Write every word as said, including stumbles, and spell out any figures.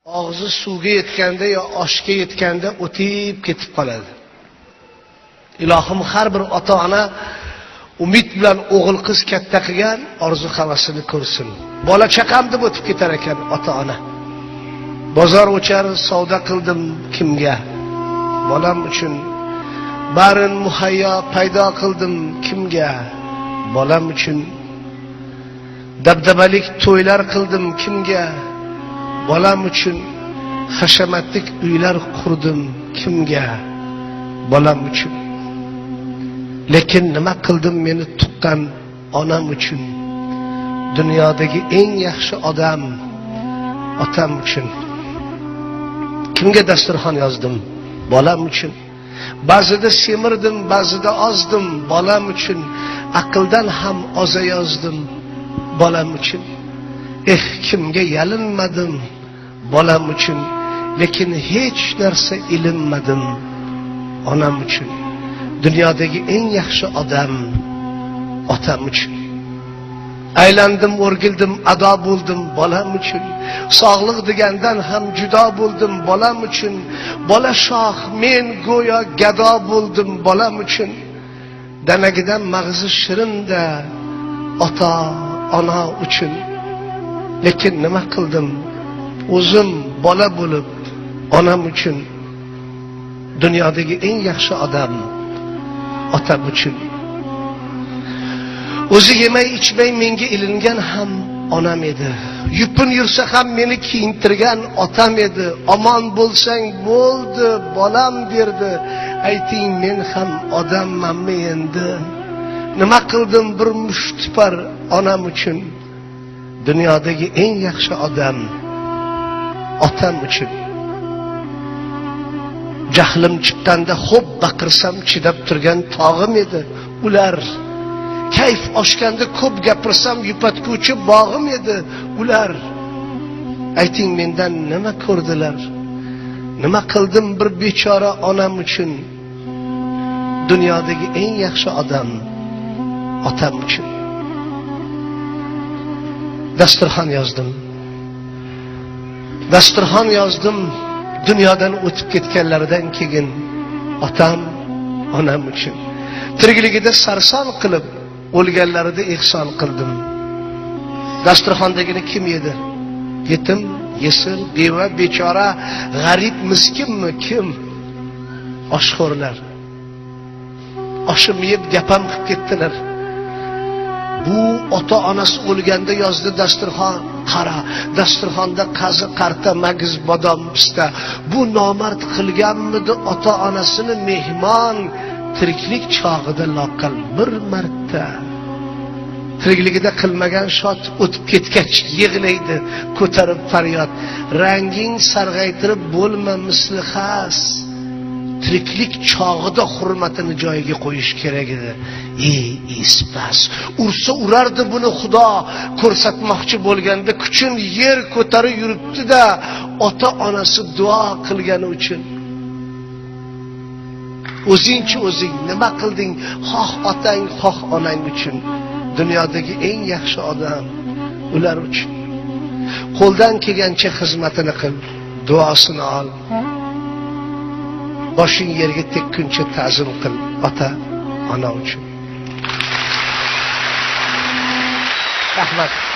ئاغزى سۇغا يەتكەندە يا ئاشقا يەتكەندە ئۆتۈپ كېتىپ قالىدۇ. ئىلاھىم، ھەر بىر ئاتا-ئانا ئۈمىد بىلەن ئوغۇل-قىز كەتتە قىلغان ئارزۇ-ھەۋىسىنى كۆرسۇن. بالا-چاقام دەپ ئۆتۈپ كېتەر ئىكەن ئاتا-ئانا. بازار-ئوچار سودا قىلدىم كىمگە؟ بالام ئۈچۈن. بارىن مۇھەييا پەيدا قىلدىم كىمگە؟ بالام ئۈچۈن. دەبدەبەلىك تويلار قىلدىم كىمگە؟ بالام ئۈچۈن. ھەشەمەتلىك ئۆيلەر قۇردۇم كىمگە؟ بالام ئۈچۈن. لېكىن نېمە قىلدىم مېنى تۇغقان ئانام ئۈچۈن؟ دۇنيادىكى ئەڭ ياخشى ئادەم ئاتام ئۈچۈن. كىمگە داستۇرخان يازدىم؟ بالام ئۈچۈن. بەزىدە سېمىردىم، بەزىدە ئازدىم، بالام ئۈچۈن. ئەقىلدىن ھەم ئازايازدىم، بالام ئۈچۈن. ئېھ، كىمگە يېلىنمىدىم، بالام ئۈچۈن. لېكىن ھېچ نەرسە ئېلىنمىدىم، ئانام ئۈچۈن. دۇنيادىكى ئەڭ ياخشى ئادەم ئاتام ئۈچۈن. ئايلاندىم، ئۆرگۈلدۈم، ئادا بولدۇم بالام ئۈچۈن. ساغلىق دېگەندىن ھەم جۇدا بولدۇم بالام ئۈچۈن. بالا شاھ، مەن گويا گەدا بولدۇم بالام ئۈچۈن. دەنەگىدە ماغزى شېرىندە ئاتا، ئانا ئۈچۈن. لېكىن نېمە قىلدىم؟ ئۆزۈم بالا بولۇپ ئانام ئۈچۈن. دۇنيادىكى ئەڭ ياخشى ئادەم ئاتام ئۈچۈن. ئۆزى يېمەي ئىچمەي مېڭە ئېلىنگەن ھەم ئانام ئىدى. يۇپۇن يۈرسە ھەم مېنى كىيىندۈرگەن ئاتام ئىدى. ئامان بولساڭ بولدى بالام دەردى. ئېيتىڭ مەن ھەم ئادەممەنمۇ ئەمدى؟ نېمە قىلدىم بىر مۇشت پار ئانام ئۈچۈن؟ دۇنيادىكى ئەڭ ياخشى ئادەم ئاتام ئۈچۈن. جەھلىم چىققاندا خوپ باقىرسام چىداپ تۇرغان تاغىم ئىدى ئۇلار. كەيپ ئاشقاندا كۆپ گەپىرسەم يۇپاتقۇچى باغىم ئىدى ئۇلار. ئېيتىڭ مەندىن نېمە كۆردىلەر؟ نېمە قىلدىم بىر بىچارە ئانام ئۈچۈن؟ دۇنيادىكى ئەڭ ياخشى ئادەم ئاتام ئۈچۈن. داستۇرخان يازدىم. داستۇرخان يازدىم دۇنيادىن ئۆتۈپ كەتكەنلەردىن كېيىن ئاتام، ئانام ئۈچۈن. تىرىكلىكىدە سەرسان قىلىپ، ئۆلگەنلەردە ئېھسان قىلدىم. داستۇرخان دېگىنى كىم ئىدى؟ يېتىم، يېسىر، بىۋە، بىچارە، غەرىب، مىسكىنمۇ كىم؟ ئاشخورلار. ئاشۇم يەپ گەپەم قىلىپ كەتتىلەر. بۇ ئاتا-ئانىسى ئۆلگەندە يازدى داستۇرخان قارا، داستۇرخاندا قازى، قارتا، مەگىز، بادام، پىستە. بۇ نامەرد قىلغانمىدى ئاتا-ئانىسىنى مېھمان؟ تىرىكلىك چاغىدا لاقەل بىر مەرتە. تىرىكلىكىدە قىلمىغان شاد، ئۆتۈپ كەتكەچ يىغلايدۇ كۆتۈرۈپ پەرياد. رەڭگىڭ سارغايتىرىپ بولما مىسلى خاس. تىرىكلىك چاغىدا ھۆرمىتىنى جايىغا قويۇش كېرەك ئىدى. ئى ئىسپاس. ئۇرسا ئۇراردا بۇنى خۇدا، كۆرسەتمەكچى بولغاندا كۈچىنى يەر كۆتەرە يۈرۈپتىدە ئاتا-ئانىسى دۇئا قىلغىنى ئۈچۈن. ئۆزۈڭچە ئۆزۈڭ نېمە قىلدىڭ؟ خوھ ئاتاڭ، خوھ ئاناڭ ئۈچۈن. دۇنيادىكى ئەڭ ياخشى ئادەم ئۇلار ئۈچۈن. قولدىن كەلگەنچە خىزمىتىنى قىل، دۇئاسىنى ئال. باشىنى يەرگە تەگكۈنچە تەزىم قىل ئاتا، ئانا ئۈچۈن. رەھمەت.